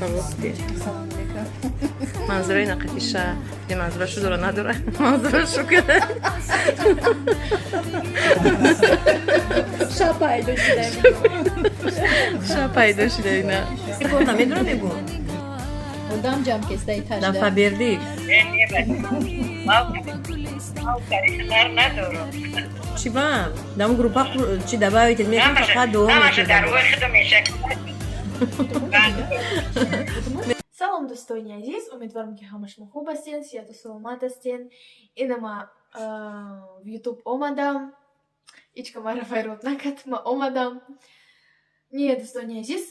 Салом. Манзараи нақатиша. Не манзарашу дора, надора. Манзарашу када. Ша пайдо шуда. Ша пайдо шуда ина. Намедонам, мегӯ. Одам ҷамъ кесдаи тажда. Нафа бердик. Чӣ ба? Дам группа чи добавить мекунем, фақат дуо мекунем. Салом, дӯстони азиз, умедворам, ки ҳама шумо хуб ҳастен, сиҳату саломат ҳастен. Инама в Ютуб омадам, ҳичка маро файрод накард, ма омадам. Не, дӯстони азиз,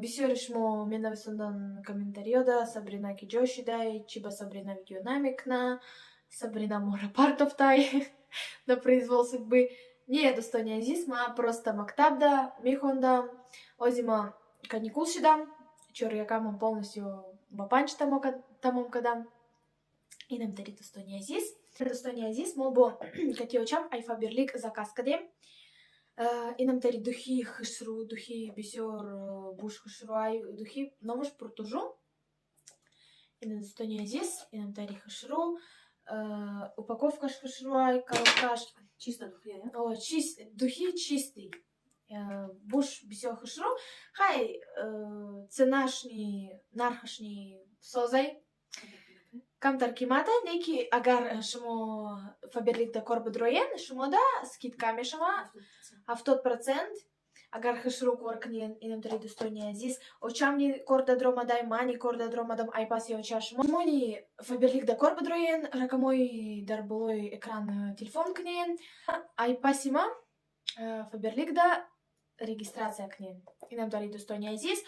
бисёри шумо менависондан комментариёда: «Сабрина ки ҷо шидай, чӣ ба Сабрина видео намекуна, Сабрина моро партофтай на произвол судьбы?» Не, дӯстони азиз, ма просто мактабда мехондам, ози ма каникул шидам, чорякамон полностью ба 5 тамом кардам. Инам тари, дӯстони азиз. Дӯстони азиз, мо бо катиочам ай Фаберлик заказ кардем. Инам тари духи хушрӯ, духи бисёр буш хушрӯай, духи номаш Протужу. Ина, дӯстони азиз, инам тари хушрӯ, упаковкаш хушрӯай, коробкаш. Чисто духи, О, духи чистый. Буш бисёр хушрӯ. Хай, ценашни, нархашни созай. Камтар қимата, не ки агар шумо Фаберликда кор бидроен, шумода скидка мешава 70%. Агар хушрӯ кор кунен, инам тари, дӯстони азиз, очамни кор дадромадай, мани кор дадромадам, айпаси оча шумони Фаберликда кор бидроен, рақамҳои дар болои экран телефон кунен, айпаси ма Фаберликда регистрация кунен. Инам тари, дӯстони азиз,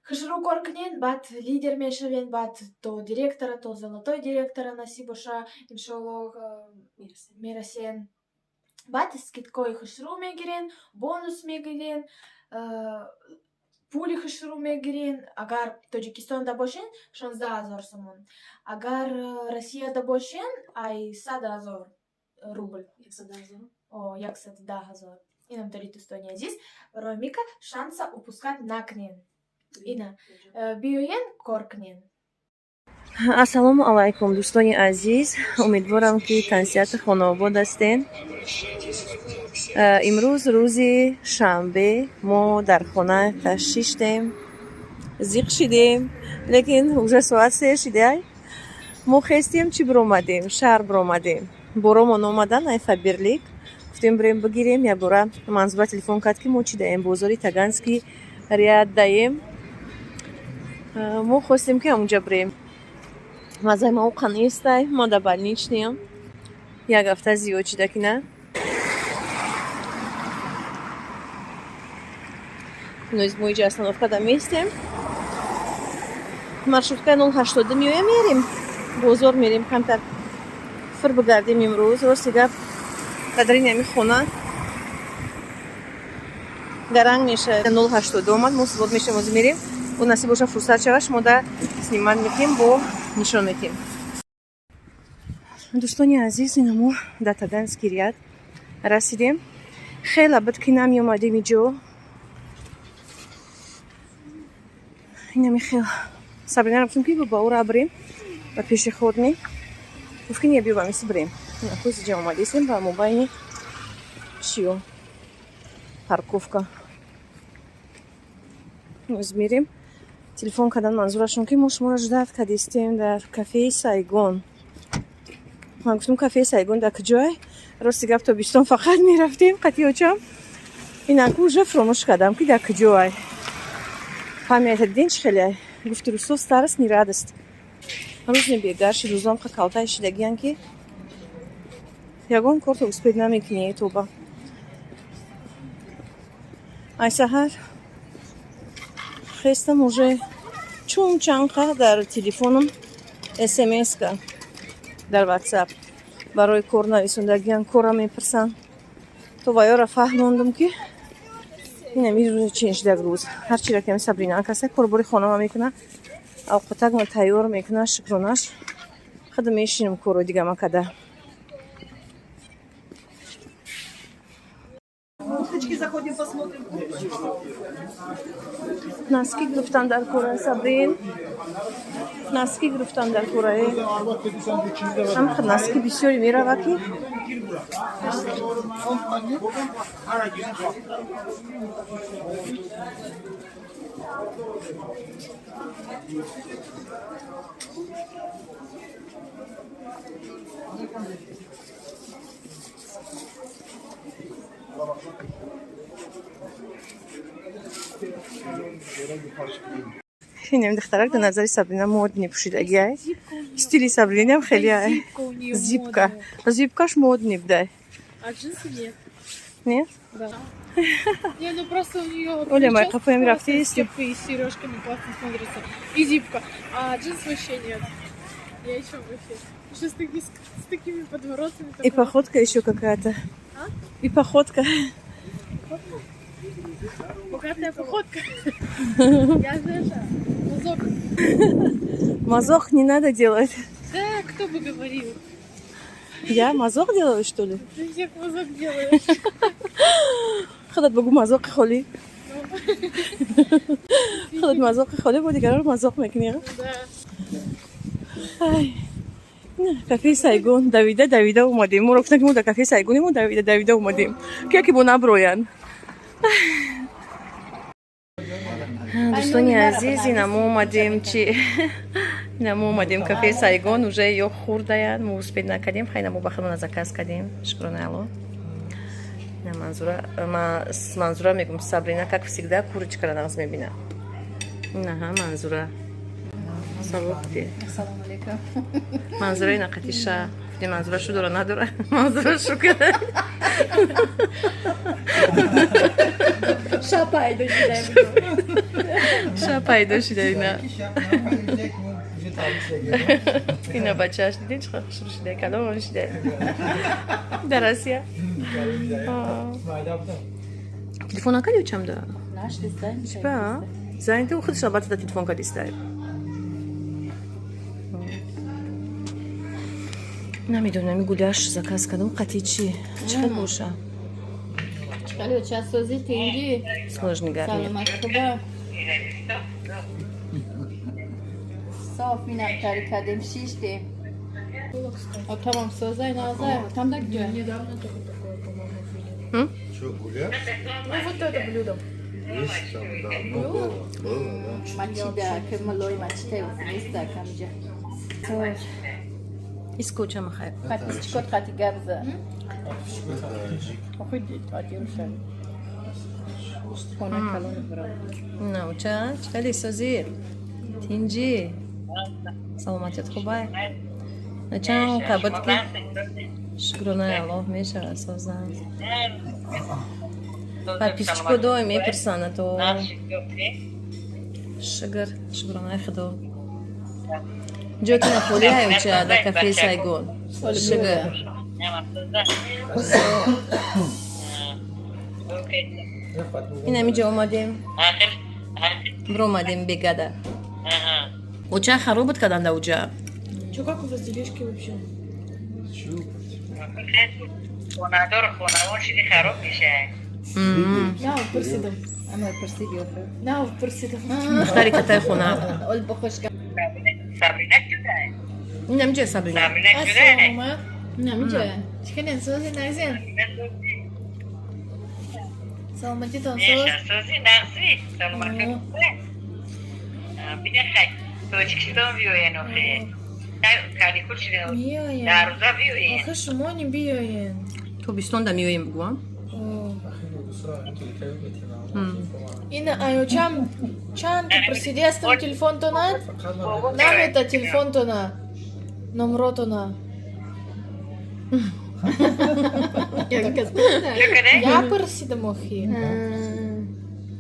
хушрӯ кор кунен, баъд лидер мешавен, баъд то директора, то золотой директора насиб боша, иншоаллоҳ, мерасен. Баъд скидкаҳои хушрӯ мегирен, бонус мегирен, пули хушрӯ мегирен. Агар Тоҷикистонда бошен, 16 000 сомон, агар Россияда бошен, ай 100 000 рубл, о, 110 000. Инам тари, дӯстони азиз, барои мика шанса упускать накунен. Ина биёен, кор кунен. Ассалому алайкум, дӯстони азиз, умедворам, ки тансиҳати хонаобод ҳастен. Имрӯз рӯзи шанбе, мо дар хона шиштем, зиқ шидем, лекин уже соат 3 шидай. Мо хестем, чӣ биромадем, шаҳр биромадем, боромон омадан ай Фаберлик, гуфтем бирем бигирем. Якбора Манзура телефон кард, ки мо чӣ даем, бозори Таганский ряд даем. Мо хостем, ки ҳамунҷа бирем. Мазаи ма оқа нестай, ма дар больничныям, як ҳафта зиёд шида, ки на. Ноз мо иҷа остановкада местем, маршруткаи 082 меоям, мерем бозор, мерем камтар фир бигардем. Имрӯз, рости гап, қадрини ами хона гаранг мешавад. 082 омад, мо свобод мешавем, озӣ мерем. Бо насиб боша, фурсат шава, шумо да снимать мекунем, бо нишон метем. Дӯстони азиз, ина мо дар Таганский ряд расидем. Хеле буд, ки намеомадем иҷо. Инами хел Сабрина гуфтем, ки ба ӯра бирем, ба пешеходный. Гуфт, ки не, биё, ба миси бирем. Инакози ҷа омадесем, ба мобайни чиё, парковка. Ноз мерем. Телефон кардан манзурашон, ки мо шуморо ждать кардистем дар кафеи Сайгон. Ман гуфтам: «Кафеи Сайгон дар куҷое?» Рости гап, тобистон фақат мерафтем қатиочам. Инаку уже фуромӯш кардам, ки дар куҷоай. Памята дидин, чӣ хеле гуфти рӯсо, старость не радость. Ҳанӯз не бегарши, рӯзом ха калтай шидагиян, ки ягон корто успеть намекунӣ. Тоба, ай саҳар хестам, уже чун чанқа дар телефоном смска дар Ватсап барои кор нависондагиян, корра мепурсанд. То ваёра фаҳмондум, ки инами рӯзи чин шидаг. Рӯз ҳарчира ки Сабрина каса корбори хонама мекуна, авқотакма тайёр мекуна, шукронаш, худо, мешинам, корро дигама када. Кофточки заходим, посмотрим. Носки гирифтан дар кора, Сабрин. Носки гирифтан дар кора. Ҳам носки бисёре мерава ки. Инем духтарак дар назари Сабрина модный пӯшидагиай. Стили Сабринам хеле ай. Зипка у нее. Зипка. Зипкаш модный бдай. А джинсы нет. Нет? Да. Не, ну просто у нее Оля, моя кафе рафти. с кепкой и с сережками классно смотрится. И зипка. А джинс вообще нет. Я еще вообще. Еще с такими подворотами. И походка еще какая-то. А? И походка. Богатая походка. Я же это, мазок. Мазок не надо делать. Да, кто бы говорил. Я мазок делаю, что ли? Ты всех мазок делаешь. Худат бигӯ мазоқи холӣ. Худат мазоқи холӣ, бо дигарро мазоқ мекунӣ. Да. Ай. Кафеи Сайгон давида давида омадем. Моро гуфтан, ки мо дар кафеи Сайгонем, мо давида давида омадем. Кия ки бо наброянд. Дӯстони азиз, ина мо омадем чи? Ина мо омадем кафеи Сайгон, уже ё хурдаянд, мо успеть накардем, хайна мо ба худмона заказ кардем. Шукрона Алло. Ина Манзура, Манзура мегум, Сабрина, как всегда, курочкара нағз мебина. Инаҳа Манзура. Салом. Ассалому алейкум. Манзура ина қатиша. Гуфти Манзура шу дора надора. Манзура шу када. Ша пайдо шуда. Ша пайдо шуда ина. Ина бачааш дидин чӣ хушрӯ шуда, калон шуда. Дар Россия. Телефон накарди чам да? Чипа? Занята худаш албатта телефон кардистай. Намедонам, гуляш заказ кардам, қатъи чӣ? Чӣ хел боша? Алло, час созӣ тинҷӣ. Сложный гарнир. Саломат хуба. Соф инам тари кардем, шиштем. Отамам созай назай, отам так ҷо. Недавно только такое, по-моему, видела. Что, гуляш? Ну вот это блюдо. Есть там, да, ну было, было, да. Мачида, ки малой мачида неста камҷа. Искоча махай. Подписчикот қати гап за. Это аджик. Хона калон бро. Науча, чӣ хеле созӣ? Тинҷӣ. Саломатият хубай? Чанд қабат ки шукронаи Аллоҳ мешавад созам. Подписчико доим мепурсанд то шукр, шукронаи Худо. Ҷоятона холӣ ҳаюча дар кафеи Сайгон. Шукр. Ин ҳамиҷо омадем. Биромадем бегада. Оча хароб буд карданда уҷа. Чё, как у вас делишки вообще? خونه‌دار خونه‌مون چیزی خراب میشه. На, пурсидам. Ама пурсиди охир. На, пурсидам. Духтари катаи хона. Ол бохуш سبرینه شده. Ин ҳамиҷо Сабрина. سبرینه شده. Ассалому. намиҷа. Чиканен сози назен. Саломатитон соз. میشه سوزی نقصی سلامتی. بینه خیلی тоҷикистон биёен охе. Каникул шида. Биёен. Дар рӯза биёен. Охе шумо не биёен. Тобистонда меоем бугӯам. Ина аёчам чанд пурсиди астам телефонтона? Намета телефонтона. Номротона. Я пурсидам охи.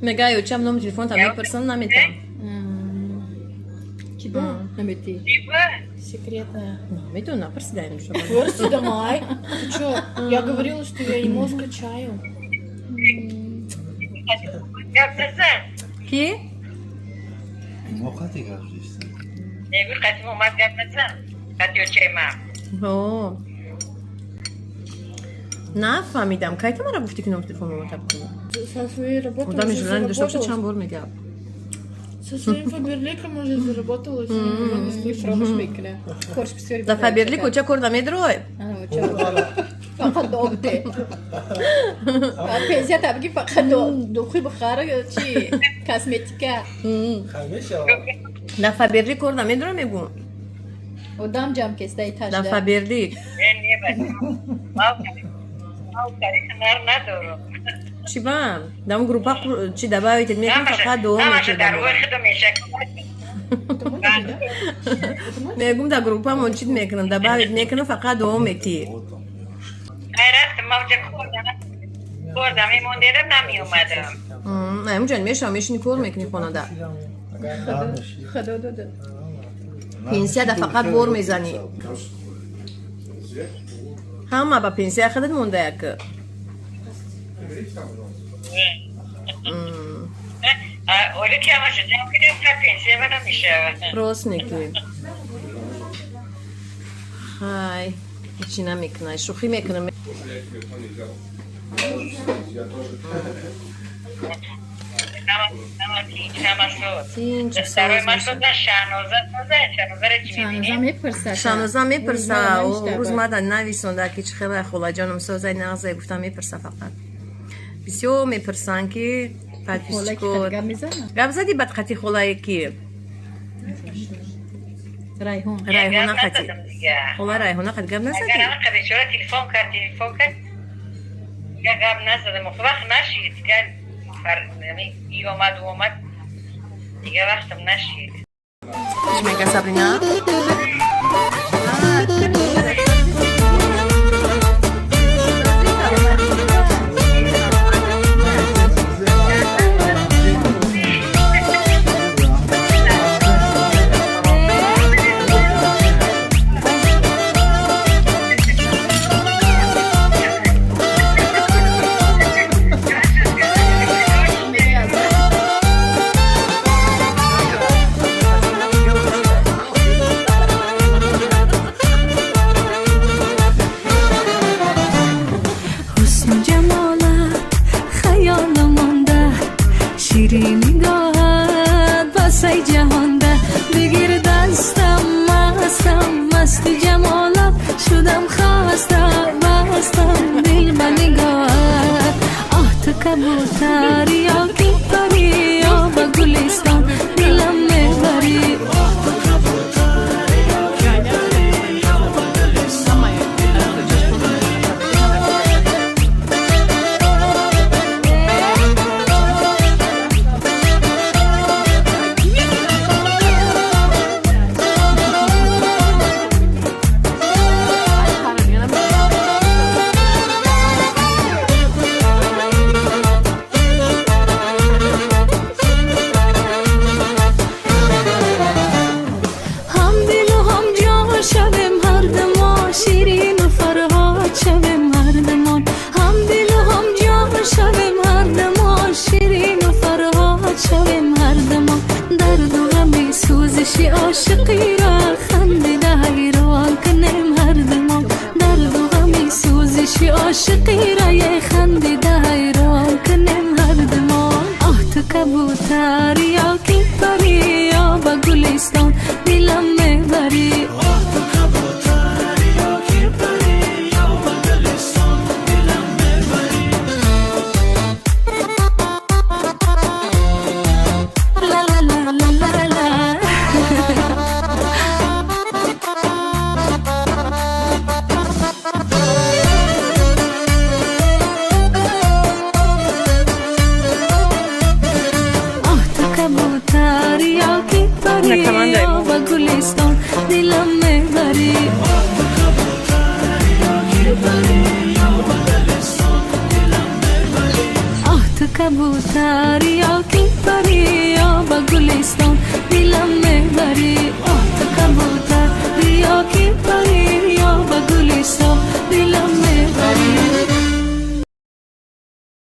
Мега аёчам номи телефонта мепурсам, наметам. Чӣ ба? Наметӣ. Секретная. Намедонам, напурсидаем. Пурсидам, ай. Ты чё? Я говорила, что я ему скачаю. Ки? мо қати гап зистем. Негӯ қати омад гап назан. Қати очаи ман. О. Нафаҳмидам. Кай ту мара гуфтӣ, ки номи телефон мемотаб кунӣ? Со своей работы Одами уже желание дошта боша заработала. чанд бор мегап. Со своим Фаберликом уже заработала, сегодня не слышала. Фромӯш мекунад. Корш бисёри. Да Фаберлик оча кор намедурой. Фақат обде. Пенсия табги фақат духи бихара чи косметика. Да Фаберлик кор намедурой мегум. Одам ҷамъ кестаи Да ташда. Фаберлик. Не, ман тариқ нар надорам. Чӣ ба? Дам группа чи добавить мекунам, фақат дуо Ҳамаша дар мекунам. рӯи худам мешакам. Мегум, да группамон чит мекунам, добавить мекунам, фақат дуо метӣ. Рафтам, ма уҷа кордам, мемондедам, намеомадам. Аймуҷон, мешавам, мешини, кор мекунӣ хонада. Худо дода. Пенсияда фақат бор мезанӣ. Ҳама ба пенсия худат монда як. Оле ки ҳамаша ҷамъ кунем, ка пенсия ба намешавад. Рост мекунӣ. Хай, ҳечи намекунай, шӯхӣ мекунам. Ҳама тинч, ҳама соз. Тинч, Духтарои соз ман меша. соза, Шаҳноза соза, Шаҳнозаро чӣ Шаҳноза мебинӣ? мепурсад. Шаҳноза мепурса. Рӯз мада. Рӯз мада нависонда, ки чӣ хела, холаҷоном созай, нағзай, гуфта мепурса. Фақат бисёр мепурсанд, ки подписчико. Гап мезанад. Гап зади бад қати холае ки Райҳон. Райҳона Гап қати. назадам дига. Хола Райҳона қати гап Агар назадӣ? ҳама бечора телефон кард, дига гап назадам. Вақт нашид дига, и омад, ӯ омад, дига вақтам нашид. Чӣ мега Сабрина? Ҳусну ҷамолат хаёлу монда, ширин нигоҳат басай ҷаҳонда. Бигир дастам, мастам, масти ҷамолат шудам, хаста бастам дил ба нигоҳат. Оҳ, ту кабутар ё ки парӣ, ё ба гулистон дилам мебарӣ. Ҳам дилу ҳам ҷон шавем ҳардамон, ширину Фарҳод шавем ҳардамон. Ҳам дилу ҳам ҷон шавем ҳардамон, ширину Фарҳод шавем ҳардамон. Дарду ғами сӯзиши ошиқиро хандида ҳайрон кунем ҳардамон. Дарду ғами сӯзиши ошиқиро е хандида ҳайрон кунем ҳардамон. Оҳ, ту кабутар ё ки парӣ, ё ба гулистон дилам мебарӣ. Ла ла ла ла ла ла. Оҳ, ту кабутар ё ки парӣ, На команда. ё ба гулистон дилам мебарӣ. Оҳ, ту кабутар ё ки парӣ, ё ба гулистон дилам.